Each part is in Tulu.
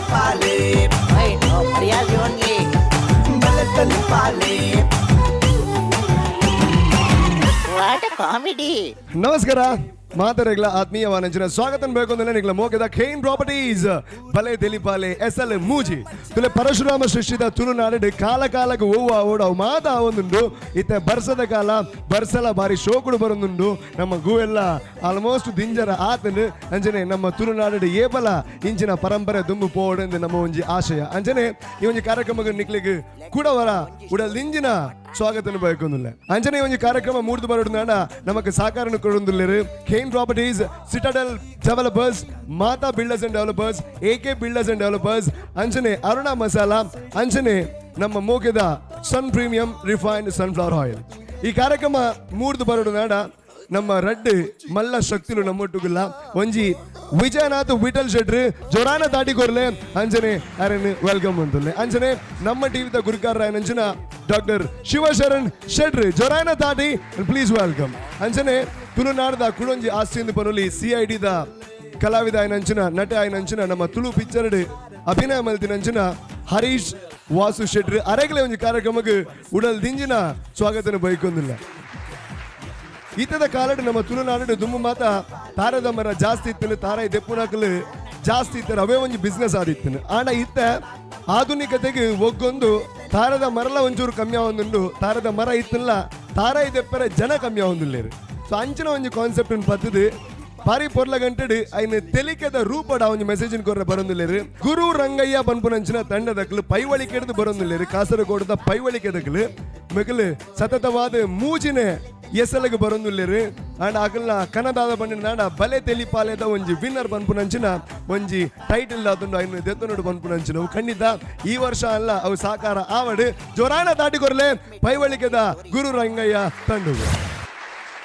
ತೆಲಿಪಾಲೆ. No ಮರ್ಯಾದೆ ಓನ್ಲಿ. ಬಲೆ ತೆಲಿಪಾಲೆ. What comedy. ನಮಸ್ಕಾರ ಮಾತರೆಗ್ಲ ಆತ್ಮೀಯ ವಾನಂಚಿನ ಸ್ವಾಗತ ಬೇಕು ಅಂದ್ರೆ ನಿಗ್ಲ ಮೋಗದ ಖೇನ್ ಪ್ರಾಪರ್ಟೀಸ್ ಬಲೆ ತೆಲಿಪಾಲೆ ಎಸ್ ಎಲ್ ಮೂಜಿ ತುಲೆ ಪರಶುರಾಮ ಸೃಷ್ಟಿದ ತುಳುನಾಡು ಕಾಲ ಕಾಲಕ್ಕೆ ಓವ ಓಡ ಅವು ಮಾತ ಒಂದುಂಡು. ಇತ್ತ ಬರ್ಸದ ಕಾಲ, ಬರ್ಸಲ ಬಾರಿ ಶೋಕುಡು ಬರೊಂದುಂಡು. ನಮ್ಮ ಗೂವೆಲ್ಲ ಆಲ್ಮೋಸ್ಟ್ ದಿಂಜರ ಆತನು. ಅಂಚನೆ ನಮ್ಮ ತುಳುನಾಡು ಏಬಲ ಇಂಚಿನ ಪರಂಪರೆ ದುಂಬು ಪೋಡು ಎಂದು ನಮ್ಮ ಒಂಜಿ ಆಶಯ. ಅಂಚನೆ ಈ ಒಂಜಿ ಕಾರ್ಯಕ್ರಮಕ್ಕೆ ನಿಕ್ಲಿಗ್ ಕೂಡವರ ಉಡಲ್ ದಿಂಜಿನ ಸ್ವಾಗತನ ಬಯಕೊಂದಿಲ್ಲ. ಅಂಚನೆ ಈ ಒಂಜಿ ಕಾರ್ಯಕ್ರಮ ಮೂರ್ದು ಬರೋಡು ನಮಕ್ ಸಾಕಾರನ ಕೊಡೊಂದುಲ್ಲೆರ್ ಖೇನ್ properties, Citadel developers, Mata builders and developers, A K builders and developers, ಅಂಚನೆ ಅರುಣ ಮಸಾಲಾ, ಅಂಚನೆ ನಮ್ಮ ಮೋಕೆದ Sun premium refined sunflower oil. ಈ ಕಾರ್ಯಕ್ರಮ ಮೂರ್ದು ಬರೋಡು ನಾಡ ನಮ್ಮ ರಡ್ಡು ಮಲ್ಲ ಶಕ್ತಿಲು ನಮ್ಮೊಟ್ಟುಗುಲ್ಲ. ಒಂಜಿ ವಿಜಯನಾಥ್ ವಿಠಲ್ ಶೆಟ್ರು, ಜೊರಾನ ದಾಟಿಕೊರ್ಲೆ. ಅಂಜನೆ ಅರೆನ್ welcome ಅಂತುಲ್ಲೆ. ಅಂಜನೆ ನಮ್ಮ ಟಿವಿದ ಗುರುಕಾರ ಅಂಜನ ಡಾಕ್ಟರ್ ಶಿವಶರಣ್ ಶೆಟ್ರು, ಜೊರಾನ ತಾಟಿ, ಪ್ಲೀಸ್ welcome. ಅಂಜನೆ ತುಳುನಾಡದ ಕುಡೊಂಜಿ ಆಸ್ತಿಯಿಂದ ಪನೊಲಿ ಸಿಐಡಿದ ಕಲಾವಿದ ಆಯನಂಚಿನ, ನಟ ಆಯನಂಚಿನ, ನಮ್ಮ ತುಳು ಪಿಕ್ಚರ್ ಅಭಿನಯ ಮಲ್ತಿನಂಚಿನ ಹರೀಶ್ ವಾಸು ಶೆಟ್ರು ಅರೆಗಲೆ ಒಂಜಿ ಕಾರ್ಯಕ್ರಮಕ್ಕೆ ಉಡಲ್ ದಿಂಜಿನ ಸ್ವಾಗತನ ಬೈಕೊಂದಿಲ್ಲ. ಇತ್ತದ ಕಾಲಡ್ ನಮ್ಮ ತುಳುನಾಡು ದುಮ್ಮು ಮಾತ ತಾರದ ಮರ ಜಾಸ್ತಿ ಇತ್ತು, ತಾರಾಯಿ ದೆಪ್ಪುನಕಲು ಜಾಸ್ತಿ ಇತ್ತಾರೆ, ಅವೇ ಒಂಜಿ ಬಿಸ್ನೆಸ್ ಆದಿತ್ತು. ಆಂಡ ಇತ್ತ ಆಧುನಿಕತೆಗೆ ಒಗ್ಗೊಂದು ತಾರದ ಮರಲ ಒಂಚೂರು ಕಮ್ಮಿ ಆವೊಂದುಂಡು. ತಾರದ ಮರ ಇತ್ತಲ್ಲ, ತಾರಾಯಿ ದೆಪ್ಪರೆ ಜನ ಕಮ್ಮಿ ಆವೊಂದುಲ್ಲೇರು. ಸೊ ಅಂಚಿನ ಒಂಜಿ ಕಾನ್ಸೆಪ್ಟ್ ಪತ್ತದು ಬಾರಿ ಪೊರ್ಲ ಗಂಟೆಡ್ ಐನ ತೆಲಿಕೆದ ರೂಪಡ ಒಂಜಿ ಮೆಸೇಜ್ ಕೊರ್ರೆ ಬರೊಂದುಲ್ಲೇರು. ಗುರು ರಂಗಯ್ಯ ಪನ್ಪುನಂಚಿನ ತಂಡದಕ್ಲು ಪೈವಳಿಕೆಡ್ದು ಬರೊಂದುಲ್ಲೇರು. ಕಾಸರಗೋಡದ ಪೈವಳಿಕೆದಕ್ಲು ಮೆಗಲು ಸತತವಾದ ಮೂಜಿನೆ ಎಸಲಗ್ ಬರೊಂದುಲ್ಲೇರು. ಅಂಡ್ ಅಕಲ್ನ ಕನದಾದ ಬಣ್ಣಿನ ನಾಡ ಬಲೆ ತೆಲಿಪಾಲೆದ ಒಂಜಿ ವಿನ್ನರ್ ಪನ್ಪುನಂಚಿನ ಒಂಜಿ ಟೈಟಲ್ ಆತುಂಡು. ಐನ ದೆತ್ತನೋಡು ಪನ್ಪುನಂಚಿನ ಅವು ಖಂಡಿತ ಈ ವರ್ಷ ಅಲ್ಲ, ಅವು ಸಾಕಾರ ಆವಡು. ಜೋರಾನ ದಾಟಿ ಕೊರ್ಲೆ ಪೈವಳಿಕೆದ ಗುರು ರಂಗಯ್ಯ ತಂಡಗು.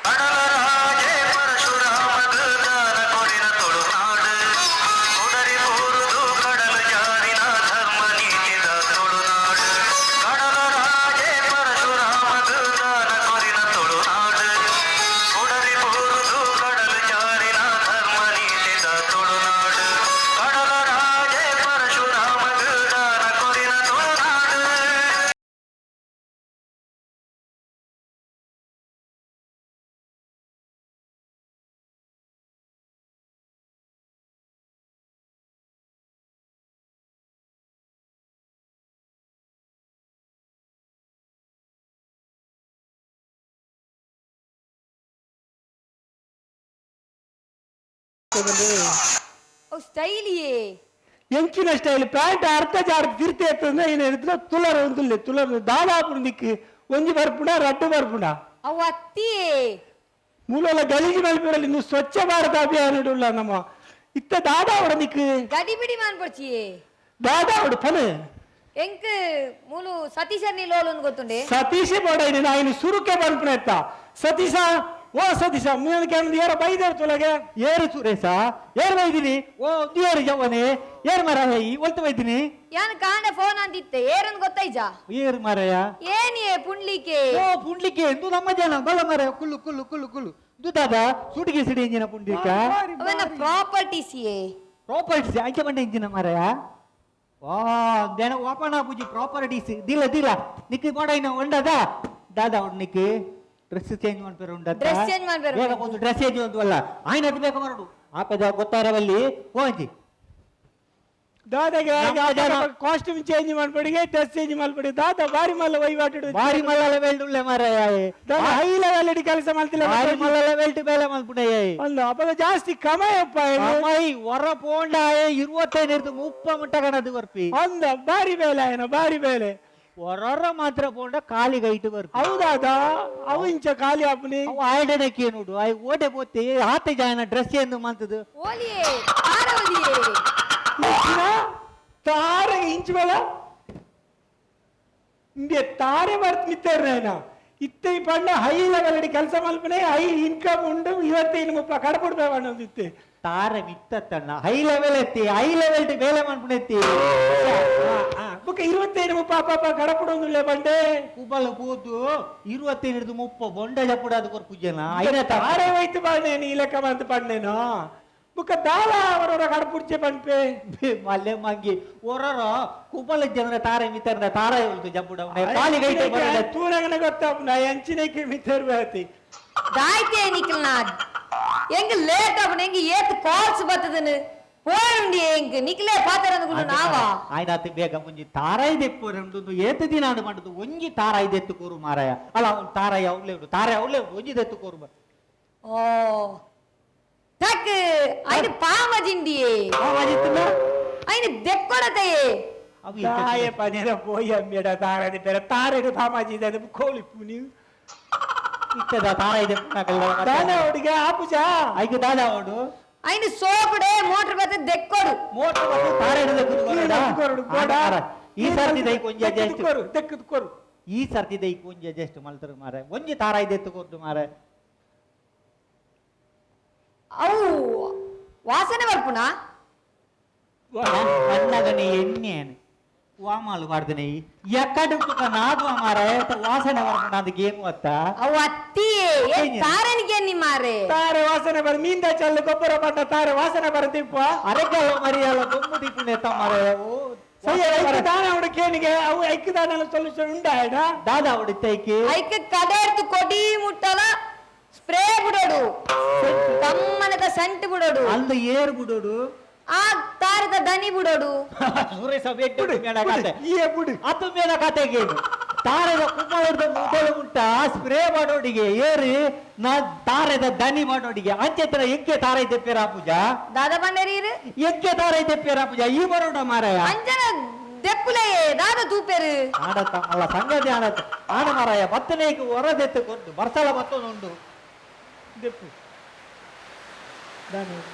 ಕಡಲರಾಜೆ ಪರಶುರಾಮಗ ದಾನ ಕೊರಿನ ತುಳುನಾಡು, ಉಡರಿ ಬೂರುದು ಕಡಲು ಜಾರಿನ ಧರ್ಮ ನೀತಿದ ತುಳುನಾಡು. ಕಡಲರಾಜೆ ಪರಶುರಾಮಗ ದಾನ ಕೊರಿನ ತುಳುನಾಡು, ಉಡರಿ ಬೂರುದು ಕಡಲು ಜಾರಿನ ಧರ್ಮ ನೀತಿದ ತುಳುನಾಡು. ಕಡಲರಾಜೆ ಪರಶುರಾಮಗ ದಾನ ಕೊರಿನ ತುಳುನಾಡು. ಓ ಸ್ಟೈಲಿಯೇ. ಎಂಚಿನ ಸ್ಟೈಲ್? ಪ್ಯಾಂಟ್ ಅರ್ಧ ಜಾರ್ ತಿರ್ತೆ ಎತ್ತಂದ್ರೆ ಏನ ಹಿಡಿದ್ರೆ ತುಲರ್ ಒಂದುಲ್ಲೆ ತುಲರ್ ದಾದಾಪುಡು ನಿಕ್ಕು ಒಂಜಿ ಬರ್ಪುಣ ರಡ್ಡು ಬರ್ಪುಣ. ಅವು ಅತ್ತಿಯೇ. ಮೂಲಲ್ಲ ಗಲೀಜು ಮಲ್ಪಿರಲಿ. ನೀವು ಸ್ವಚ್ಛ ಭಾರತ ಅಭಿಯಾನ ಉಳ್ಳ ನಮ್ಮ ಇತ್ತ ದಾದಾವಡ ನಿಕ್ಕು. ಗಡಿಬಿಡಿ ಮಾನ್ಪೊಡ್ಚಿಯೇ. ದಾದಾವಡು ಪನು. ಎಂಕ್ ಮೂಲು ಸತೀಶ್ ಲೋಲ್ ಗೊತ್ತುಂಡೆ. ಸತೀಶೆ ಬೋಡ, ನಾನು ಸುರುಕೆ ಬರ್ಪುಣ ಎತ್ತ. ಸತೀಶ, ಓ ಸತೀಶ, ಮುಂದೆ ಕೇಳಿದ್ ಏರ ಬೈದೇರು ತುಲಗೆ. ಏರು ಸುರೇಶ, ಏರು ಬೈದಿನಿ? ಓ ಏರು ಜವನೆ, ಏರು ಮರ ಹೇಯಿ ಒಲ್ತು ಬೈದಿನಿ? ಯಾನ್ ಕಾಂಡ ಫೋನ್ ಅಂತಿತ್ತೆ, ಏರನ್ ಗೊತ್ತೈಜಾ? ಏರು ಮಾರಯ? ಏನಿಯೇ ಪುಂಡ್ಲಿಕೆ. ಓ ಪುಂಡ್ಲಿಕ್ಕೆ ಎಂದು ನಮ್ಮ ಜನ ಬಲ ಮರ. ಕುಲ್ಲು ಕುಲ್ಲು ಕುಲ್ಲು ಕುಲ್ಲು. ದುದಾದ ಸುಟಿಗೆ ಸಿಡಿ ಇಂಜಿನ ಪುಂಡಿಕ? ಅವನ ಪ್ರಾಪರ್ಟೀಸ್ ಯೇ. ಪ್ರಾಪರ್ಟೀಸ್ ಅಂಚೆ ಬಂಡೆ ಇಂಜಿನ ಮಾರಯ. ವಾ ದೇನ ಓಪನ್ ಆಪುಜಿ. ಪ್ರಾಪರ್ಟೀಸ್ ದಿಲ ದಿಲ ನಿಕ್ಕು ಬೋಡೈನ ಉಂಡದ ದಾದಾ ಉಂಡು ನಿಕ್ಕು? ಡ್ರೆಸ್ ಚೇಂಜ್ ಮಾಡ್ಪೇರು ಉಂಡ. Dress change ಮನ್ಪೆರೆ. ಬೇಗ ಒಂದು ಡ್ರೆಸ್ ಚೇಂಜ್ ಒಂದು ಅಲ್ಲ ಆಯ್ನ ಅದು ಬೇಗ ಮರಡು ಆಪದ ಗೊತ್ತಾರವಲ್ಲಿ ಹೋಂಜಿ. ದಾದಾಗೆ ನಮ್ಮ ಜನ- ಕಾಸ್ಟ್ಯೂಮ್ ಚೇಂಜ್ ಮಾಡ್ಬೇಡಿಗೆ, ಡ್ರೆಸ್ ಚೇಂಜ್ ಮಾಡ್ಬೇಡಿ. ದಾದಾ ಬಾರಿ ಮಲ್ಲ ವಹಿವಾಟು. ಬಾರಿ ಮಲ್ಲಲ ವೆಲ್ಡ್ ಉಳ್ಳೆ ಮಾರಾಯ. ದಾದಾ ಹೈ ಲೆವೆಲ್ ಕೆಲಸ ಮಾಡ್ತಿಲ್ಲ. ಬಾರಿ ಮಲ್ಲಲ ವೆಲ್ಟ್ ಬೇಲೆ ಮಲ್ಪುಂಡಯ್ಯ. ಒಂದು ಅಪದ ಜಾಸ್ತಿ ಕಮಾಯಪ್ಪ. ಕಮೈ ಹೊರ ಪೋಂಡಾಯ 25 ಇರ್ದು 30 ಮುಟ್ಟ ಕಣದು ಬರ್ಪಿ. ಅಂದ ಬಾರಿ ಬೇಲೆ ಆಯನ, ಬಾರಿ ಬೇಲೆ. ಹೊರರ ಮಾತ್ರ ಪೋಂಡ ಖಾಲಿ ಗೈಟ್ ಬರ್ಪಿ. ಹೌದಾದ, ಅವು ಇಂಚ ಖಾಲಿ ಆಪುನಿ. ಅವು ಆಯ್ಡನಕ್ಕೆ ನೋಡು, ಆಯ್ ಓಟೆ ಪೋತೆ ಆತೆ ಜಾಯನ ಡ್ರೆಸ್ ಎಂದು ಮಂತದು. ಓಲಿಯೇ ಆರವದಿಯೇ. ತಾರೆ ಇಂಚು ಬೇಲ ಇಂದೆ ತಾರೆ ಬರ್ತ್ ಮಿತ್ತೇರ್ನೇನ ಇತ್ತೆ. ಈ ಪಂಡ ಹೈ ಲೆವೆಲ್ ಕೆಲಸ ಮಲ್ಪನೆ, ಹೈ ಇನ್ಕಮ್ ಉಂಡು, 25 30 ಕಡಪುಡ್ಬೇ ಇತ್ತೆ. ತಾರೆ ಮಿತ್ತತ್ತಣ್ಣ, ಹೈ ಲೆವೆಲ್ ಎತ್ತಿ, ಹೈ ಲೆವೆಲ್ ಬೇಲೆ ಮನ್ಪುಣೆತ್ತಿ. ಬುಕ್ಕ 25 30 ಪಾಪ ಕಡಪುಡೊಂದುಲ್ಲೆ ಬಂಡೆ. ಕುಬಲ ಪೋದು 25 ಹಿಡಿದು 30 ಬೊಂಡ ಜಪುಡ ಅದು ಕೊರ್ಪುಜನ ಐನ. ತಾರೆ ಹೋಯ್ತು ಬಾಣೇನು, ಈ ಲೆಕ್ಕ ಬಂತು ಪಂಡೇನು. ಬುಕ್ಕ ದಾಲ ಅವರವರ ಕಡಪುಡ್ಚೆ ಪನ್ಪೆ ಮಲ್ಲೆ ಮಂಗಿ ಒರರ ಕುಬಲ ಜನರ ತಾರೆ ಮಿತ್ತರ್ನ ತಾರ ಉಲ್ತು ಜಂಬುಡ ಕಾಲಿ ಗೈತೆ ಬರಲ್ಲ. ತೂರಗನ ಗೊತ್ತಾಪುನ ಎಂಚಿನಕ್ಕೆ ಮಿತ್ತರ್ ಬಾತಿ ದಾಯ್ತೆ ನಿக்கಲ್ನ எங்க லேட் ஆகும் எங்க ஏத்து கால்ஸ் ಬರ್ತದನು போயுண்டி எங்க நிக்கலே பாத்தரதுக்குள்ள நாவா ಆಯ್ನಾತ್ ಬೇಗ ಮುಂಜಿ ತಾರಾಯಿ ದೆಪ್ಪು ರಂಡು ಏತ ದಿನ ಮಾಡುದು ಒಂಜಿ ತಾರಾಯಿ ದೆತ್ತು ಕೂರು ಮಾರಾಯ ಅಲ್ಲ ಅವ್ನು ತಾರಾಯಿ ಅವ್ಲೇ ಉಂಟು ತಾರಾಯಿ ಅವ್ಲೇ ಉಂಟು ಒಂಜಿ ದೆತ್ತು ಕೂರು ಓ ತಕ್ ಐನ ಪಾಮಜಿಂಡಿಯೇ ಐನ ದೆಕ್ಕೊಡತೆಯೇ ಅವು ತಾಯ ಪನೇರ ಪೋಯಿ ಅಮ್ಮಿಡ ತಾರಡಿ ಬೇರೆ ತಾರಡಿ ಪಾಮಾಜಿ ಇದೆ ಕೋಳಿ ಪುನಿ ಇತ್ತದ ತಾರಾಯಿ ದೆಪ್ಪು ದಾನ ಹುಡುಗ ಆಪುಜ ಐಕೆ ದಾದ ಅವಡು ಐನ ಸೋಪುಡೆ ಮೋಟರ್ ಬತ್ತ ದೆಕ್ಕೊಡು ಮೋಟರ್ ಬಂದು ತಾರಾಯಿ ಕೊರಡು ಗೋಡ ಈ ಸರ್ತಿ ದೈಕ್ ಒಂಜಿ ಅಡ್ಜಸ್ಟ್ ಕೊರು ದೆಕ್ಕದ್ ಕೊರು ಈ ಸರ್ತಿ ದೈಕ್ ಒಂಜಿ ಅಡ್ಜಸ್ಟ್ ಮಲ್ತರು ಮಾರೆ ಒಂಜಿ ತಾರಾಯಿ ದೆತ್ತು ಕೊರ್ದು ಮಾರೆ ಅವು ವಾಸನೆ ಬರ್ಪುನಾ ಕಣ್ಣಗನೆ ಎಣ್ಣೆನು ವಾಮಾಲು ಮಾಡ್ದನೆ ಎಕ್ಕಡೆ ನಾದು ಮಾರ ವಾಸನೆ ಬರ್ಪುನ ಅದು ಗೇಮ್ ಅತ್ತ ಅವು ಅತ್ತಿಯೇ ಏ ತಾರನಿಗೆ ನಿ ಮಾರೆ ತಾರೆ ವಾಸನೆ ಬರ ಮೀಂದ ಚಲ್ಲು ಗೊಬ್ಬರ ಪಟ್ಟ ತಾರೆ ವಾಸನೆ ಬರ ತಿಪ್ಪ ಅರೆಕಲ್ಲ ಮರಿಯಲ್ಲ ಬೊಮ್ಮು ತಿಪ್ಪುನೆ ಮಾರ ಓ ಸಯ್ಯ ಐಕ್ ದಾನ ಅವಡು ಕೇನಿಗೆ ಅವು ಐಕ್ ದಾನ ಸೊಲ್ಯೂಷನ್ ಉಂಡಾಯಡ ದಾದಾ ಅವಡಿತ್ತೈಕಿ ಐಕ್ ಕಡೆರ್ತು ಕೊಡಿ ಮುಟ್ಟಲ ಸ್ಪ್ರೇ ಬಿಡೋಡು ತಮ್ಮನದ ಸಂಟ್ ಬಿಡೋಡು ಅಂದು ಏರ್ ಬಿಡೋಡು ಆ ತಾರದ ದನಿ ಬಿಡೋಡು ಸುರೇಶ ಬೆಟ್ಟು ಮೇಣ ಕತೆ ಈ ಬುಡು ಅದು ಮೇಣ ಕತೆಗೆ ತಾರೆದ ಕುಮ್ಮಳದ ಮುದಳು ಉಂಟ ಸ್ಪ್ರೇ ಮಾಡೋಡಿಗೆ ಏರಿ ನಾ ತಾರೆದ ದನಿ ಮಾಡೋಡಿಗೆ ಅಂಚೆತ್ರ ಎಂಕೆ ತಾರ ಇದ್ದೆ ಪೇರಾ ಪೂಜಾ ದಾದಾ ಬಂಡರೀರು ಎಂಕೆ ತಾರ ಇದ್ದೆ ಪೇರಾ ಪೂಜಾ ಈ ಬರೋಡ ಮಾರಾಯ ಅಂಜನ ದೆಪ್ಪುಲೆಯೇ ದಾದ ತೂಪೆರು ಆಡತ್ತ ಮಲ್ಲ ಸಂಗತಿ ಆಡತ್ತ ಆಡ ಮಾರಾಯ ಬತ್ತನೇಗೆ ಹೊರದೆತ್ತು ಕೊಟ್ಟು ಬರ್ಸಲ ಬತ್ತನುಂಡು ದೆಪ್ಪು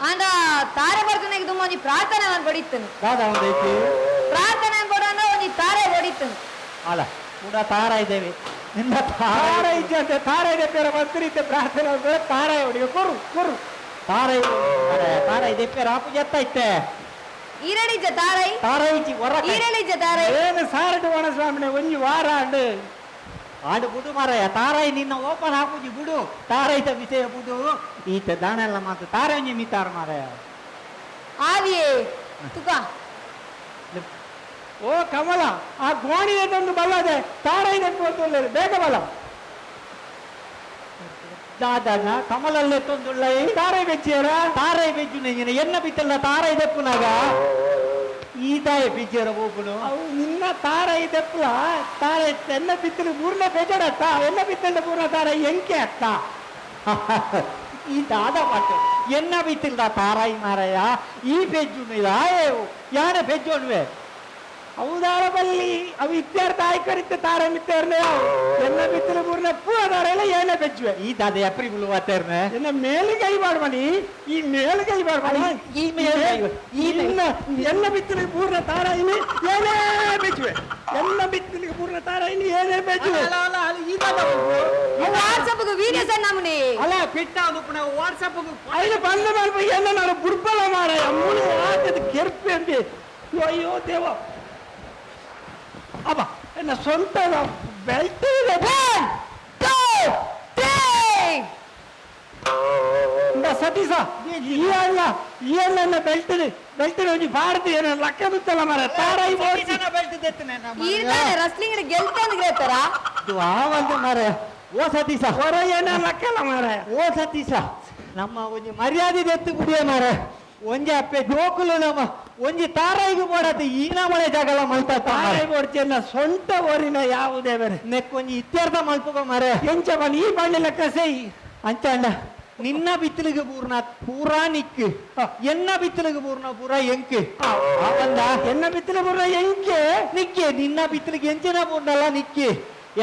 ಆಂಡ ತಾರೆ ಬರ್ತನೆಗೆ ತುಂಬ ಒಂಜಿ ಪ್ರಾರ್ಥನೆ ಅವನ್ ಬಡಿತ್ತನು ದಾದಾ ಒಂದೈತಿ ಪ್ರಾರ್ಥನೆ ಬಡೋಣ ಒಂಜಿ ತಾರೆ ಬಡಿತ್ತನು ಅಲ್ಲ ಕೂಡ ತಾರ ಇದ್ದೇವೆ ನಿನ್ನ ತಾರ ತಾರ ಇಜ್ಜಂತೆ ತಾರ ಇದೆ ಪೇರ ಬಂತಿರಿತೆ ಪ್ರಾರ್ಥನೆ ಬೇರೆ ತಾರ ಹುಡುಗ ಕೊರು ಕೊರು ತಾರ ತಾರ ಇದೆ ಪೇರ ಪೂಜೆ ಎತ್ತೈತೆ ಈರಳಿಜ ತಾರೈ ತಾರ ಇಚ್ಚಿ ಹೊರ ಈರಳಿಜ ತಾರೈ ಏನು ಸಾರಟು ಒಣ ಸ್ವಾಮಿನೆ ಒಂಜಿ ವಾರ ಆಂಡು ಆಡು ಬಿಡು ಮಾರಾಯ ತಾರಾಯಿ ನಿನ್ನ ಓಪನ್ ಹಾಕುಜಿ ಬಿಡು ತಾರೈತ ವಿಷಯ ಬಿಡು ಈತ ದಾನೆಲ್ಲ ಮಾತು ತಾರ ಒಂಜಿ ಮಿತಾರ ಮಾರಾಯ ಆವಿಯೇ ತುಕಾ ಓ ಕಮಲ ಆ ಗೋಣಿದೆ ತಂದು ಬಲ್ಲದೆ ತಾರ ಇದೆ ಅಂತ ಬೇಗ ಬಲ್ಲ ದಾದಣ್ಣ ಕಮಲಲ್ಲೇ ತಂದುಳ್ಳೈ ತಾರೈ ಬೆಚ್ಚಿಯರ ತಾರೈ ಬೆಜ್ಜು ನೆಂಜಿನ ಎನ್ನ ಬಿತ್ತಲ್ಲ ತಾರೈ ದೆಪ್ಪುನಾಗ ಈ ತಾಯಿ ಬಿಜ್ಜರ ಹೋಗುನು ಅವು ನಿನ್ನ ತಾರ ಇದೆಪ್ಪಲ ತಾರ ಎನ್ನ ಬಿತ್ತಲು ಪೂರ್ಣ ಬೇಜಾಡತ್ತ ಎನ್ನ ಬಿತ್ತಲು ಪೂರ್ಣ ತಾರ ಎಂಕೆ ಅತ್ತ ಈ ದಾದ ಮಾತು ಎನ್ನ ಬಿತ್ತಿಲ್ದ ತಾರಾಯಿ ಮಾರಾಯ ಈ ಬೆಜ್ಜು ಯಾನೆ ಬೆಜ್ಜು ಅನ್ವೆ ಹೌದಾರ ಬಲ್ಲಿ ಅವು ಇತ್ಯಾರ್ಥ ಆಯ್ಕರಿತ್ತ ತಾರ ಮಿತ್ತೇರ್ನೆ ಎನ್ನ ಬಿತ್ತಲು ಪೂರ್ಣ ಪೂ ಅದಾರ ಎಲ್ಲ ಏನೇ ಬೆಜ್ಜುವೆ ಈ ದಾದ ಎಪ್ರಿ ಬಿಳುವಾತೇರ್ನೆ ಎನ್ನ ಮೇಲುಗೈ ಬಾಡ್ಮಣಿ ಈ ಮೇಲುಗೈ ಬಾಡ್ಮಣಿ ಈ ಮೇಲ್ಗೈ ಈ ಈ ಎನ್ನ ಬಿತ್ತಲಿಗೆ ಪೂರ್ಣ ತಾರ ಇಲ್ಲಿ ಏನೇ ಬೆಜ್ಜುವೆ ಎನ್ನ ಬಿತ್ತಲಿಗೆ ಪೂರ್ಣ ತಾರ ಇಲ್ಲಿ ಏನೇ ಬೆಜ್ಜುವೆ ವಾಟ್ಸಪ್ ವೀಡಿಯೋ ಸಣ್ಣ ನಮ್ಮನೆ ಅಲ್ಲ ಪಿಟ್ಟ ಅದು ವಾಟ್ಸಪ್ ಐದು ಬಂದ ಮಲ್ಪ ಎನ್ನ ನಾನು ಬುಡ್ಬಲ ಮಾರಾಯ ಮೂಳೆ ಆತದ ಕೆರ್ಪೆ ಅಂಬಿ ಅಯ್ಯೋ ದೇವ ಅಬ್ಬ ಎನ್ನ ಸ್ವಂತ ಬೆಲ್ಟ್ ಇದೆ ಒನ್ ಟೂ ತ್ರೀ ಇಂದ ಸತೀಶ ಈ ಅಲ್ಲ ಈ ಅಲ್ಲ ಬೆಲ್ಟ್ ಬೆಲ್ಟ್ ಒಂಜಿ ಭಾರತಿ ಏನ ಲಕ್ಕ ಬಿತ್ತಲ್ಲ ಮಾರ ತಾರ ಈ ಓಡ್ಸಿ. ಈರ್ದಾನೆ ರಸ್ಲಿಂಗ್ ಗೆಲ್ತಾನ ಗ್ರೇತರ ಆವಂದು ಮಾರಾಯ ಓ ಸತೀಶ ಹೊರ ಏನ ಲಕ್ಕಲ್ಲ ಮಾರಾಯ ಓ ಸತೀಶ ನಮ್ಮ ಒಂಜಿ ಮರ್ಯಾದೆ ದೆತ್ತು ಕುಡಿಯ ಮಾರ ಒಂಜಿ ಅಪ್ಪೆ ಜೋಕುಲು ನಮ್ಮ ಒಂಜಿ ತಾರಾಯಿಗೆ ಬೋಡತ್ತೆ ಈ ನಮಳೆ ಜಾಗಲ ಮಲ್ತ ತಾರ ಓಡ್ಸಿ ಎನ್ನ ಸ್ವಂತ ಊರಿನ ಯಾವುದೇ ಬೇರೆ ನೆಕ್ಕೊಂಜಿ ಇತ್ಯರ್ಥ ಮಲ್ಪುಗ ಮಾರೆ ಎಂಚ ಬನ್ನಿ ಈ ಬಣ್ಣ ಲೆಕ್ಕ ಸೈ ಅಂಚಾಂಡ ನಿನ್ನ ಬಿತ್ತಲಿಗೆ ಪೂರ್ಣ ಪೂರಾ ನಿಕ್ಕು ಎನ್ನ ಬಿತ್ತಲಿಗೆ ಪೂರ್ಣ ಪೂರಾ ಎಂಕ್ ಆವಂದ ಎನ್ನ ಬಿತ್ತಲು ಪೂರ್ಣ ಎಂಕೆ ನಿಕ್ಕೆ ನಿನ್ನ ಬಿತ್ತಲಿಗೆ ಎಂಚಿನ ಪೂರ್ಣಲ್ಲ ನಿಕ್ಕೆ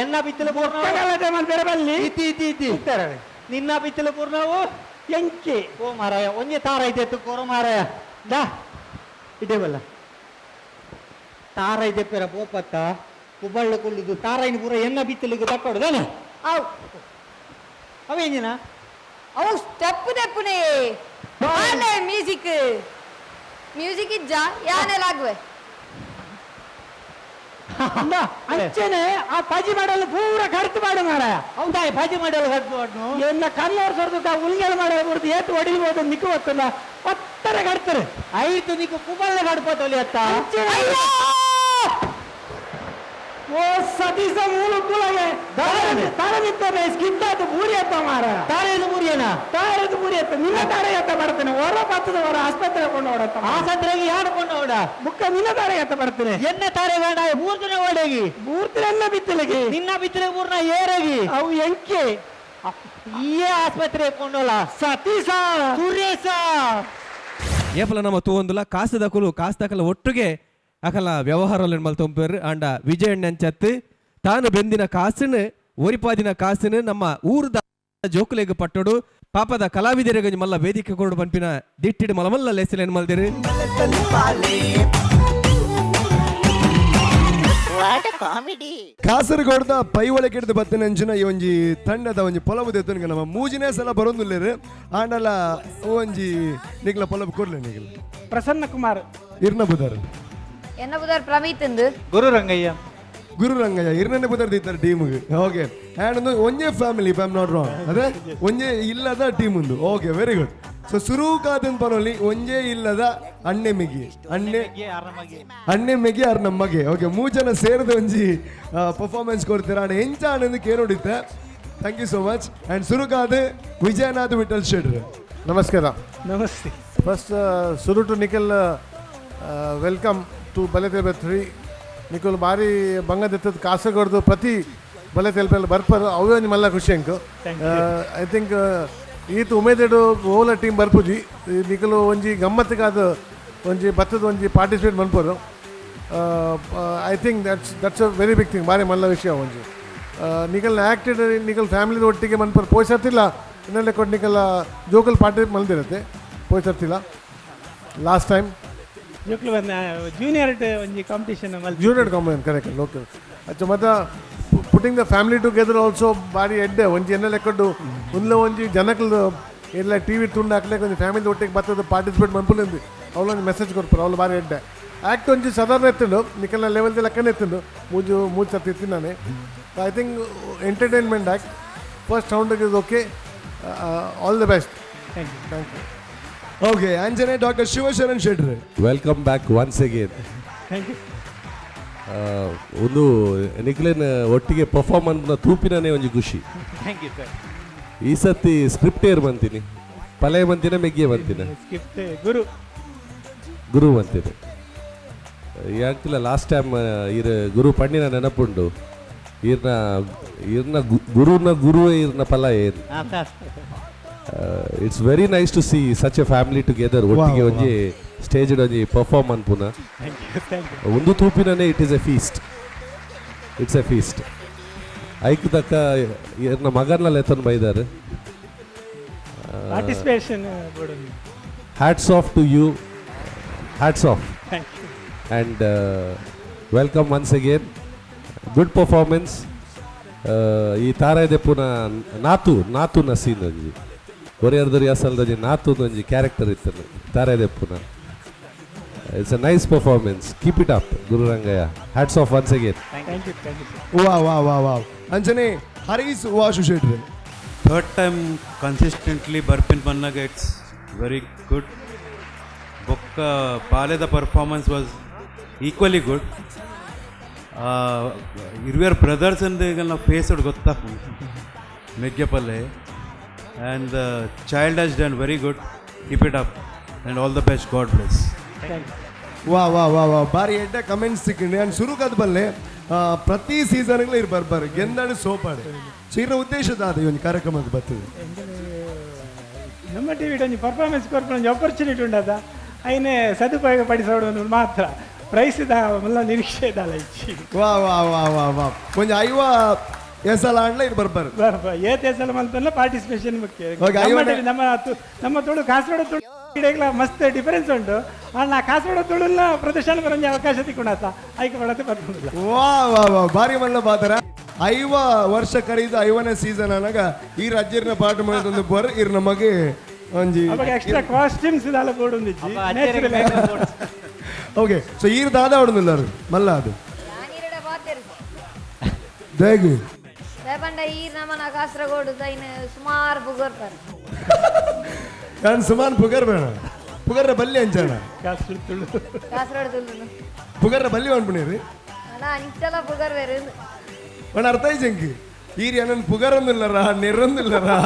ಎನ್ನ ಬಿತ್ತಲು ಪೂರ್ಣ ಒಕ್ಕಗಲತೆ ಮಲ್ಪೆರೆ ಬಲ್ಲಿ ಇತಿ ಇತಿ ಇತಿ ನಿನ್ನ ಬಿತ್ತಲು ಪೂರ್ಣವು ಎಂಕೆ ಓ ಮಾರಾಯ ಒಂಜಿ ತಾರ ಇದೆ ಕೋರ ಮಾರಾಯ ದಾ ಇದೇ ಬಲ್ಲ ತಾರ ಇದೆ ಪೇರ ಬೋಪತ್ತ ಕುಬಳ್ಳ ಕುಳ್ಳುದು ತಾರಾಯಿನ ಪೂರ ಎನ್ನ ಬಿತ್ತಲಿಗೆ ತಕ್ಕೊಡು ತಾನೆ ಅವ್ ಅವೇಂಜಿನ ಅವು ಸ್ಟೆಪ್ ದೆಪ್ಪುನೆ ಬಾಲೆ ಮ್ಯೂಸಿಕ್ ಮ್ಯೂಸಿಕ್ ಇಜ್ಜ ಯಾನೆಲ್ಲ ಆಗುವೆ ಅಂದ ಅಂಚನೆ ಆ ಪಜಿ ಮಾಡಲು ಪೂರ ಕರ್ತು ಮಾಡು ಮಾರಾಯ ಪತ್ತರ ಕಡ್ತಾರೆ. ಐತು ನಿಕ್ಕು ಕುಬಲ್ಲೆ ಕಡ್ಪತೊಲಿ ಅತ್ತ. ಓ ಸತೀಶ ಮೂಲು ಕೂಲಗೆ ತಾರದಿತ್ತನೆ ಸ್ಕಿಟ್ಟಾತು ಬೂರಿ ಅತ್ತ ಮಾರ. ತಾರೇದು ಮುರಿಯನ? ತಾರದು ಬೂರಿ ಅತ್ತ ನಿನ್ನ ತಾರ ಎತ್ತ ಬರ್ತೇನೆ ಹೊರ ಬತ್ತದ ಹೊರ ಆಸ್ಪತ್ರೆ ಕೊಂಡು ಓಡತ್ತ. ಆಸಂದ್ರೆಗೆ ಯಾರು ಕೊಂಡು ಹೋಡ? ಬುಕ್ಕ ನಿನ್ನ ತಾರ ಎತ್ತ ಬರ್ತೇನೆ. ಎನ್ನ ತಾರೆ ಬೇಡ, ಮೂರ್ಜನ ಓಡಗಿ. ಮೂರ್ತಿರೆಲ್ಲ ಬಿತ್ತಲಿಗೆ. ನಿನ್ನ ಬಿತ್ತಲೆ ಮೂರ್ನ ಏರಗಿ. ಅವು ಎಂಕೆ. ಈ ಆಸ್ಪತ್ರೆ ಕೊಂಡೋಲ. ಸತೀಶ. ಸುರೇಶ. ಏಪಲ ನಮ್ಮ ತೂವೊಂದುಲ ಕಾಸುದಕುಲು ಕಾಸುದಕಲ ಒಟ್ಟುಗೆ ಅಕಲ ವ್ಯವಹಾರ ಮಲ್ತೊಂಪೇರು. ಆಂಡ ವಿಜಯಣ್ಣಂಚತ್ತು ತಾನು ಬೆಂದಿನ ಕಾಸುನು ಒರಿಪಾದಿನ ಕಾಸುನು ನಮ್ಮ ಊರುದ ಜೋಕುಲೆಗ್ ಪಟ್ಟೊಡು ಪಾಪದ ಕಲಾವಿದರಿಗೆ ಮಲ್ಲ ವೇದಿಕೆ ಕೊಡು ಪನ್ಪಿನ ದಿಟ್ಟಿಡು ಮಲಮಲ್ಲ ಲೇಸಲೇನು ಮಲ್ದಿರು. What comedy. ಕಾಸರಗೋಡ್ದ ಪೈವಳೆ ಕೆಡ್ದು ಬತ್ತಿನಂಚಿನ ಈ ಒಂಜಿ ತಂಡದ ಒಂಜಿ ಪೊಲವು ದೆತ್ತುನಿಗೆ ನಮ್ಮ ಮೂಜಿನೇ ಸಲ ಬರೋದಿಲ್ಲೇರು. ಆಂಡಲ ಒಂಜಿ ನಿಗ್ಲ ಪೊಲವು ಕೊಡ್ಲೆ ನಿಗ್ಲ. ಪ್ರಸನ್ನ ಕುಮಾರ್. ಇರ್ನ ಬುದಾರ್? ಎನ್ನ ಬುದಾರ್ ಪ್ರಮೀತ್ ಇಂದು. ಗುರು ರಂಗಯ್ಯ. ಗುರು ರಂಗಯ್ಯ ಇರ್ನನೆ ಬುದಾರ್ ದಿತ್ತಾರೆ ಟೀಮ್ಗೆ. ಓಕೆ, ಆ್ಯಂಡ್ ಒಂದು ಒಂಜೇ family, if I am not wrong. ಅದೇ ಒಂಜೇ ಇಲ್ಲದ ಟೀಮ್ ಒಂದು. Okay, very good. ಸೊ ಸುರುಕಾದನ್ ಪನೊಲಿ ಒಂಜೇ ಇಲ್ಲದ ಅಣ್ಣೆ ಮಿಗಿ ಅಣ್ಣೆ ಅಣ್ಣೆ ಮೆಗಿ ಆರ್ ನಮ್ಮಗೆ. ಓಕೆ, ಮೂರು ಜನ ಸೇರಿದ ಒಂಜಿ ಪರ್ಫಾರ್ಮೆನ್ಸ್ ಕೊಡ್ತೀರಾ ಅಣ್ಣ ಎಂಚ Anand ಕೇಳೋಡಿತ್ತೆ. Thank you so much. And ಸುರುಕಾದ Vijaynath Vittal ಶೆಟ್ರ್. ನಮಸ್ಕಾರ. ನಮಸ್ತೆ. ಫಸ್ಟ್ ಸುರುಟು ನಿಖಿಲ್ welcome to ಬಲೆ ತೆಲ್ಪೆ 3. ನಿಖಿಲ್ ಭಾರಿ ಬಂಗದಿತ್ತದ ಕಾಸರಗೋಡ್ದು ಪ್ರತಿ ಬಲೆ ತೆಲ್ಪೆಲ್ಲ ಬರ್ಪರು ಅವೇ ಒಂಜಿ ಮಲ್ಲ ಖುಷಿ ಅಂಕು. I think ಈತ್ ಉಮೇದೆಡು ಓಲ ಟೀಮ್ ಬರ್ಪುಜಿ. ಈ ನಿಖಿಲ್ ಒಂಜಿ ಗಮ್ಮತ್ತಿಗಾದ ಒಂಜಿ ಬತ್ತದ ಒಂಜಿ participate ಮನ್ಪರು. I think that's a very big thing. ಭಾರಿ ಮಲ್ಲ ವಿಷಯ ಒಂಜಿ. ನಿಖಲ್ನ ಆ್ಯಕ್ಟೆಡ್ ನಿಖಲ್ ಫ್ಯಾಮಿಲಿ ಒಟ್ಟಿಗೆ ಮನ್ಪರು ಪೋಯ್ಸರ್ತಿಲ್ಲ. ಇನ್ನೆಲ್ಲ ಕೊಟ್ಟು ನಿಖಲ್ ಜೋಕಲ್ ಪಾರ್ಟಿ ಮಲ್ದಿರತ್ತೆ ಪೋಯ್ಸರ್ತಿಲ್ಲ ಲಾಸ್ಟ್ ಟೈಮ್. ಜೋಕ್ಲು ಬಂದ ಜೂನಿಯರ್ ಒಂಜಿ ಕಾಂಪಿಟಿಷನ್ ಮಲ್ತಿ. Junior competition, correct. ಓಕೆ, ಅಚ್ಚ. ಮತ್ತು putting the family together also ಭಾರಿ ಎಡ್ಡೆ. ಒಂಜಿ ಎನ್ನ ಲೆಕ್ಕಡ್ಡು ಒಂದ್ಲ ಒಂಜಿ ಜನಕ್ಲು ಎಲ್ಲ ಟಿ ವಿ ತುಂಡು ಹಾಕ್ಲಿಕ್ಕೆ ಒಂಜಿ ಫ್ಯಾಮಿಲಿ ಒಟ್ಟಿಗೆ ಬರ್ತದೆ ಪಾರ್ಟಿಸಿಪೇಟ್ ಮನ್ಪುಲಿಂದು ಅವಳೊಂದು ಮೆಸೇಜ್ ಕೊಡ್ತಾರೆ. ಅವಳು ಭಾರಿ ಎಡ್ಡೆ. ಆ್ಯಕ್ಟ್ ಒಂಜಿ ಸಾಧಾರಣ ಎತ್ತುಂಡು, ನಿಖಲ್ನ ಲೆವೆಲ್ ಲೆಕ್ಕನೇ ಎತ್ತುಂಡು. ಮೂಜು ಮೂಜು ಸರ್ತಿ ಎತ್ತಿನಾನೆ. I think entertainment act first round is okay. All the best. Thank you. Thank you. Okay, Anjane doctor Shivasharan Shettar. Welcome back once again. Thank you. ಒಂದು ನಿಕ್ಲೆನ್ ಒಟ್ಟಿಗೆ ಪರ್ಫಾರ್ಮ್ ಅನ್ನ ತೂಪಿನೇ ಒಂಜಿ ಖುಷಿ. Thank you sir. ಈ ಸತಿ ಸ್ಕ್ರಿಪ್ಟ್ ಏರ್ ಬಂತೀನಿ, ಪಲೆ ಬಂತಿನ, ಮೆಗ್ಗೆ ಬಂತಿನ? ಸ್ಕಿಪ್ಟ್ ಗುರು. ಗುರು ಬಂತಿದೆ ಯಾಕಿಲ್ಲ. ಲಾಸ್ಟ್ ಟೈಮ್ ಇರ್ ಗುರು ಪಣ್ಣಿನ ನೆನಪುಂಡು. ಇರ್ನ ಇರ್ನ ಗುರುನ ಗುರುವೇ ಇರ್ನ ಫಲ ಏನು. It's very nice to see such a family together ಒಟ್ಟಿಗೆ ಒಂಜಿ ಸ್ಟೇಜ್ ಒಂಜಿ perform ಅನ್ಪುನ. Thank you, thank you. ಒಂದು ತೂಪಿನೇ it is a feast, it's a feast. ಐಕ್ ತಕ್ಕ ಇರ್ನ ಮಗನ ಲೆತ್ತನ್ ಬೈದಾರೆ. Participation board. Hats off to you, hats off. Thank you. And welcome once again. Good performance. ಈ ತಾರಾಯ್ದೆ ಪುನಃ ನಾತು ನಾತು ನಸೀನ್ ಒಂಜಿ ಒರಿಯರ್ದೊರಿ ಅಸಲ್ದೊಂಜಿ ನಾತು ಒಂಜಿ ಕ್ಯಾರೆಕ್ಟರ್ ಇತ್ತು ತಾರಾಯ್ದೆ ಪುನಃ. It's a nice performance. Keep it up, Gururangayya. Hats off once again. Thank you, thank you. ವಾ ವಾ ವಾ ವಾ. ಅಂಜನೆ ಹರೀಶ್ ವಾಶು ಶೆಟ್ರ್. ಥರ್ಡ್ ಟೈಮ್ ಕನ್ಸಿಸ್ಟೆಂಟ್ಲಿ ಬರ್ಪಿನ್ ಬಂದಾಗ it's very good. ಬೊಕ್ಕ ಬಾಲೆದ ಪರ್ಫಾರ್ಮೆನ್ಸ್ ವಾಸ್ ಈಕ್ವಲಿ ಗುಡ್. ಇರ್ವಿಯರ್ ಬ್ರದರ್ಸ್ ಅಂದ ಈಗ ನಾವು ಫೇಸ್ ಗೊತ್ತಾಗ್ತದೆ ಮೆಗ್ಗೆಪಲ್ಲೆ. And child has done very good. Keep it up and all the best. God bless. Thank you. ವಾ ವಾ ವಾ ವಾ, ಬಾರಿ ಎಡ್ಡೆ ಕಮೆಂಟ್ಸ್ ಸಿಕ್ಕಿಂಡಿ. ಆ್ಯಂಡ್ ಸುರುಕದ ಬಲ್ಲೆ ಪ್ರತಿ ಸೀಸನ್ಗಳು ಇರ್ ಬರ್ಬಾರು ಗೆಂದಾಡು ಸೋಪಾಡು. ಸೊ ಇರ ಉದ್ದೇಶ ದಾದ ಈ ಒಂದು ಕಾರ್ಯಕ್ರಮಕ್ಕೆ ಬರ್ತದೆ? ನಮ್ಮ ಟಿ ಒಂಜಿ ಪರ್ಫಾರ್ಮೆನ್ಸ್ ಕೊರ್ಪುನ ಒಂಜಿ ಆಪರ್ಚುನಿಟಿ ಉಂಡದ, ಐನೆ ಸದುಪಯೋಗ ಪಡಿಸೋಡು ಒಂದು ಮಾತ್ರ. ಪ್ರೈಸ್ the ಮಲ್ಲ ನಿರೀಕ್ಷೆ ಇದ್ದಲ್ಲ ಇಚ್ಚಿ. ವಾ ವಾ ವಾ ವಾ ವಾ, ಒಂಜಿ ಐವ ಎಸಲ ಆಂಡ್ಲ ಇರ್ ಬರ್ಬಾರು. ಬರ್ಪ ಏತ್ ಸಲ ಮಲ್ತಲ್ಲ ಪಾರ್ಟಿಸಿಪೇಷನ್ ಮುಖ್ಯ. Okay, ನಮ್ಮ ಐವನೇ- ನಮ್ಮ ನಮ್ಮ ತುಳು ಕಾಸರಗೋಡು ತುಳು ಇಡೆಗ್ಲ ಮಸ್ತ್ ಡಿಫರೆನ್ಸ್ ಉಂಟು. ಆಂಡ ಕಾಸರಗೋಡು ತುಳುಲ್ಲ ಪ್ರದರ್ಶನ ಬರಂಜಿ ಅವಕಾಶ ತಿಕ್ಕೊಂಡಾತ ಐಕೆ ಬಳತೆ ಬರ್ತಿಲ್ಲ. ವಾ ವಾ ವಾ, ಬಾರಿ ಮಲ್ಲ ಬಾತರ. 50 ವರ್ಷ ಕರೀದ 50ನೇ ಸೀಸನ್ ಅನ್ನಾಗ ಈ ರಾಜ್ಯರ್ನ ಪಾಠ ಮಾಡಿದೊಂದು ಬರ್ ಇರ್ ನಮಗೆ ಒಂಜಿ ಅವಾಗ ಎಕ್ಸ್ಟ್ರಾ ಕಾಸ್ಟ್ಯೂಮ್ಸ್ ಇದೆಲ್ಲ ಬೋರ್ಡ್. ಓಕೆ, ಸೊ ಈರ್ ದಾದ ಆಡುದಿಲ್ಲ ಮಲ್ಲ ಅದು. ನಾನೀರಡ ಬಾತೇರು. ದೇಗು? ರೇಪಂಡ ಈ ನಮನ ಕಾಸರಗೋಡು ದೈನ ಸುಮಾರು ಪುಗರ್ತಾರೆ. ನಾನು ಸುಮಾರು ಪುಗರ್ ಬೇಡ. ಪುಗರ್ರ ಬಲ್ಲಿ ಅಂಚಾನ ಕಾಸು ತುಳು ಕಾಸರಗೋಡು ತುಳುನು ಪುಗರ್ರ ಬಲ್ಲಿ ಪನ್ಪುನೇರು ಅಣ್ಣ ಅಂಚಲ ಪುಗರ್ ಬೇರೆ ಪಂಡ ಅರ್ಥ ಆಯ್ತು ಎಂಕ್ ಈರಿ ಅಣ್ಣನ್ ಪುಗರೊಂದಿಲ್ಲರಾ ನೆರೊಂದಿಲ್ಲರಾ